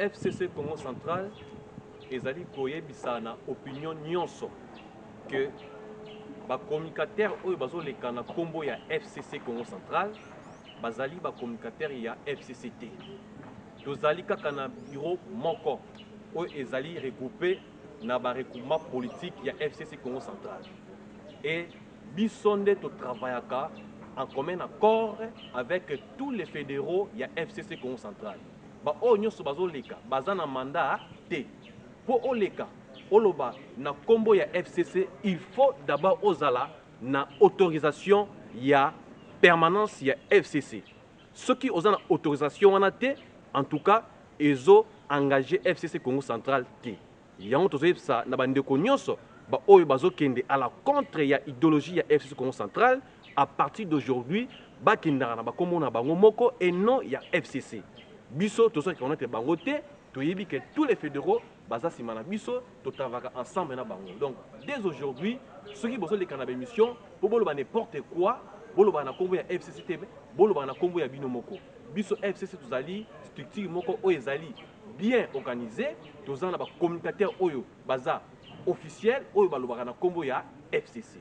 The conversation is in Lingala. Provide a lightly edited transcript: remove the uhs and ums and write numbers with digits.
FCC Congo Central ezali koyebisa na opinion nyonso que ba communicateurs oyo bazoleka na nkombo ya FCC Congo Central bazali ba communicateurs ya FCC te. Tozali kaka na bureau moko oyo ezali regroupé na ba regroupement politique ya FCC Congo Central et biso nde totravaillaka en commun accord avec tous les fédéraux ya FCC Congo Central. Baoyo nyonso bazoleka baza na mandat te. Mpo oleka oloba na nkombo ya FCC, il faut d'abord ozala na autorisation ya permanence ya FCC. Soki oza na autorisation wana te, en tout cas ezo engagé FCC Congo Central te. Yango tozoyebisa na bandeko nyonso baoyo bazokende à la contre ya idéologie ya FCC Congo Central, à partir d'aujourd'hui bakendaka na bakombo na bango moko et non ya FCC. Biso tozo reconnaître bango te. Toyebi que tous les fédéraux baza nsima na biso, totravaka ensemble na bango. Donc dès aujourd'hui, soki bozoleka na bémission mpo boloba n'importe quoi, boloba na nkombo ya FCC te, boloba na nkombo ya bino moko. Biso FCC tozali structure moko oyo ezali bien organisé. Toza na bacommunicateur oyo baza officiel, oyo balobaka na nkombo ya FCC.